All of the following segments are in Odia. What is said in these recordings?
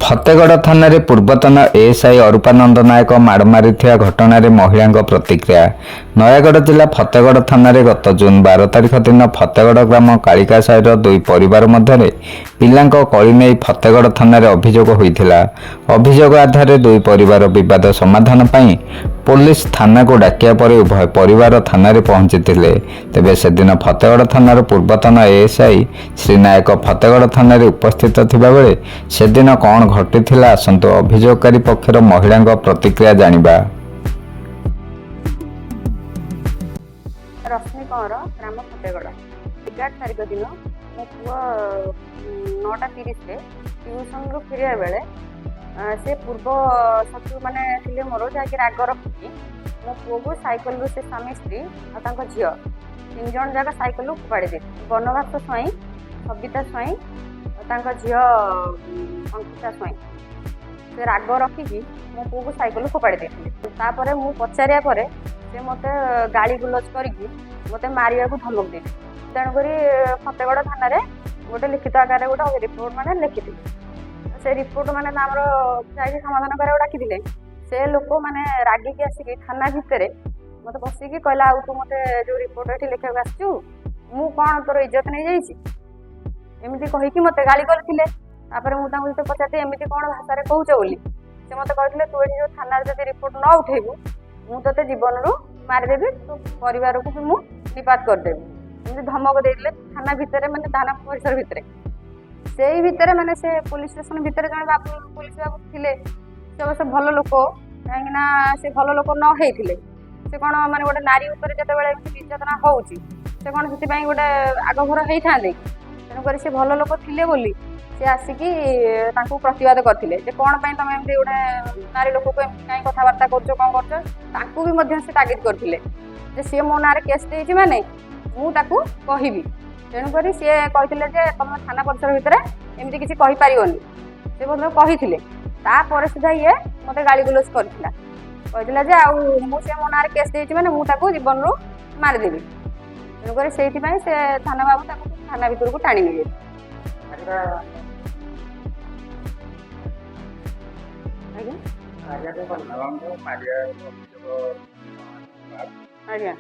ଫତେଗଡ଼ ଥାନାରେ ପୂର୍ବତନ ଏଏସ୍ଆଇ ଅରୂପାନନ୍ଦ ନାୟକ ମାଡ଼ ମାରିଥିବା ଘଟଣାରେ ମହିଳାଙ୍କ ପ୍ରତିକ୍ରିୟା। ନୟାଗଡ଼ ଜିଲ୍ଲା ଫତେଗଡ଼ ଥାନାରେ ଗତ ଜୁନ୍ 12 ତାରିଖ ଦିନ ଫତେଗଡ଼ ଗ୍ରାମ କାଳିକା ସାହିର ଦୁଇ ପରିବାର ମଧ୍ୟରେ ପିଲାଙ୍କ କଳି ନେଇ ଫତେଗଡ଼ ଥାନାରେ ଅଭିଯୋଗ ହୋଇଥିଲା। ଅଭିଯୋଗ ଆଧାରରେ ଦୁଇ ପରିବାର ବିବାଦ ସମାଧାନ ପାଇଁ ପୋଲିସ ଥାନାକୁ ଡାକିବା ପରେ ଉଭୟ ପରିବାର ଥାନାରେ ପହଞ୍ଚିଥିଲେ। ତେବେ ସେଦିନ ଫତେଗଡ଼ ଥାନାର ପୂର୍ବତନ ଏଏସ୍ଆଇ ଶ୍ରୀ ନାୟକ ଫତେଗଡ଼ ଥାନାରେ ଉପସ୍ଥିତ ଥିବାବେଳେ ସେଦିନ କ'ଣ ଘଟିଥିଲା, ଆସନ୍ତୁ ଅଭିଯୋଗକାରୀ ପକ୍ଷର ମହିଳାଙ୍କ ପ୍ରତିକ୍ରିୟା ଜାଣିବା। ରଶ୍ମି କଅଁର, ଗ୍ରାମ ଫତେଗଡ଼। 11 ତାରିଖ ଦିନ ମୋ ପୁଅ 9:30ରେ ଟ୍ୟୁସନରୁ ଫେରିବା ବେଳେ ସେ ପୂର୍ବ ଶତ୍ରୁ ମାନେ ଥିଲେ ମୋର, ଯାହାକି ରାଗ ରଖିକି ମୋ ପୁଅକୁ ସାଇକେଲରୁ, ସେ ସ୍ୱାମୀ ସ୍ତ୍ରୀ ଆଉ ତାଙ୍କ ଝିଅ ତିନି ଜଣ ଯାକ ସାଇକେଲରୁ ଫୋପାଡ଼ି ଦେଇଥିଲେ। ବନବାସ ସ୍ୱାଇଁ, ସବିତା ସ୍ୱାଇଁ ଆଉ ତାଙ୍କ ଝିଅ ଅଙ୍କିତା ସ୍ୱାଇଁ। ସେ ରାଗ ରଖିକି ମୋ ପୁଅକୁ ସାଇକେଲରୁ ଫୋପାଡ଼ି ଦେଇଥିଲେ। ତାପରେ ମୁଁ ପଚାରିବା ପରେ ସେ ମୋତେ ଗାଳି ଗୁଲଜ କରିକି ମୋତେ ମାରିବାକୁ ଧମକ ଦେଇଥିଲେ। ତେଣୁକରି ଫତେଗଡ଼ ଥାନାରେ ଗୋଟେ ଲିଖିତ ଆକାରରେ ଗୋଟେ ରିପୋର୍ଟ ମାନେ ଲେଖିଥିଲି। ସେ ରିପୋର୍ଟ ମାନେ ଆମର ଯାଇକି ସମାଧାନ କରିବାକୁ ଡାକିଥିଲେ। ସେ ଲୋକ ମାନେ ରାଗିକି ଆସିକି ଥାନା ଭିତରେ ମୋତେ ବସିକି କହିଲା, ଆଉ ତୁ ମୋତେ ଯେଉଁ ରିପୋର୍ଟ ଏଠି ଲେଖିବାକୁ ଆସିଛୁ, ମୁଁ କ'ଣ ତୋର ଇଜ୍ଜତ ନେଇଯାଇଛି? ଏମିତି କହିକି ମୋତେ ଗାଳି କରିଥିଲେ। ତାପରେ ମୁଁ ତାଙ୍କୁ ଯେତେ ପଚାରିଲି, ଏମିତି କ'ଣ ଭାଷାରେ କହୁଛ ବୋଲି, ସେ ମୋତେ କହିଥିଲେ, ତୁ ଏଠି ଯେଉଁ ଥାନାରେ ଯଦି ରିପୋର୍ଟ ନ ଉଠେଇବୁ, ମୁଁ ତୋତେ ଜୀବନରୁ ମାରିଦେବି, ତୋ ପରିବାରକୁ ବି ମୁଁ ନିପାତ କରିଦେବି। ଏମିତି ଧମକ ଦେଇଥିଲେ ଥାନା ଭିତରେ, ମାନେ ଥାନା ପରିସର ଭିତରେ। ସେଇ ଭିତରେ ମାନେ ସେ ପୋଲିସ ଷ୍ଟେସନ ଭିତରେ ଜଣେ ବାବୁ, ପୋଲିସ ବାବୁ ଥିଲେ। ସେ ଅବଶ୍ୟ ଭଲ ଲୋକ, କାହିଁକି ନା ସେ ଭଲ ଲୋକ ନ ହେଇଥିଲେ ସେ କ'ଣ ମାନେ ଗୋଟେ ନାରୀ ଉପରେ ଯେତେବେଳେ ଏମିତି ନିର୍ଯାତନା ହେଉଛି, ସେ କ'ଣ ସେଥିପାଇଁ ଗୋଟେ ଆଗଭର ହେଇଥାନ୍ତେ କି? ତେଣୁକରି ସେ ଭଲ ଲୋକ ଥିଲେ ବୋଲି ସେ ଆସିକି ତାଙ୍କୁ ପ୍ରତିବାଦ କରିଥିଲେ ଯେ କ'ଣ ପାଇଁ ତମେ ଏମିତି ଗୋଟେ ନାରୀ ଲୋକକୁ ଏମିତି କାହିଁ କଥାବାର୍ତ୍ତା କରୁଛ, କ'ଣ କରୁଛ? ତାଙ୍କୁ ବି ମଧ୍ୟ ସେ ତାଗିଦ କରିଥିଲେ ଯେ ସିଏ ମୋ ନାଁରେ କେସ୍ ଦେଇଛି, ମାନେ ମୁଁ ତାକୁ କହିବି। ତେଣୁକରି ସିଏ କହିଥିଲେ ଯେ ତମେ ଥାନା ପରିସର ଭିତରେ ଏମିତି କିଛି କହିପାରିବନି। ସେ ମଧ୍ୟ କହିଥିଲେ। ତାପରେ ସୁଦ୍ଧା ଇଏ ମୋତେ ଗାଳି ଗୁଲଜ କରିଥିଲା, କହିଥିଲା ଯେ ଆଉ ମୁଁ ସେ ମୋ ନାଁରେ କେସ୍ ଦେଇଛି, ମାନେ ମୁଁ ତାକୁ ଜୀବନରୁ ମାରିଦେବି। ତେଣୁକରି ସେଇଥିପାଇଁ ସେ ଥାନା ବାବୁ ତାକୁ ଥାନା ଭିତରକୁ ଟାଣି ନେଇଯାଇଥିଲେ। ଆଜ୍ଞା। ଆଜ୍ଞା,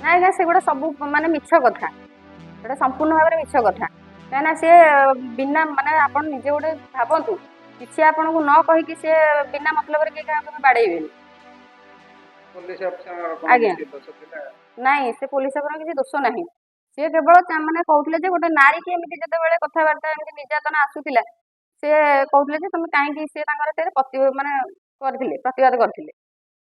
ନାଇଁ ଆଜ୍ଞା, ସେଗୁଡ଼ା ସବୁ ମାନେ ମିଛ କଥା। ସେଟା ସମ୍ପୂର୍ଣ୍ଣ ଭାବରେ ମିଛ କଥା। କାହିଁକିନା ସିଏ ବିନା ମାନେ ଆପଣ ନିଜେ ଗୋଟେ ଭାବନ୍ତୁ, କିଛି ଆପଣଙ୍କୁ ନ କହିକି ସିଏ ବିନା ମତଲବରେ କେହି କାହାକୁ ବି ବାଡ଼େଇବେନି। ଆଜ୍ଞା, ନାଇଁ, ସେ ପୋଲିସ ଅଫିସରଙ୍କ କିଛି ଦୋଷ ନାହିଁ। ସିଏ କେବଳ ମାନେ କହୁଥିଲେ ଯେ ଗୋଟେ ନାରୀ କି ଏମିତି ଯେତେବେଳେ କଥାବାର୍ତ୍ତା, ଏମିତି ନିର୍ଯାତନା ଆସୁଥିଲା, ସେ କହୁଥିଲେ ଯେ ତମେ କାହିଁକି, ସେ ତାଙ୍କର ମାନେ କରିଥିଲେ, ପ୍ରତିବାଦ କରିଥିଲେ।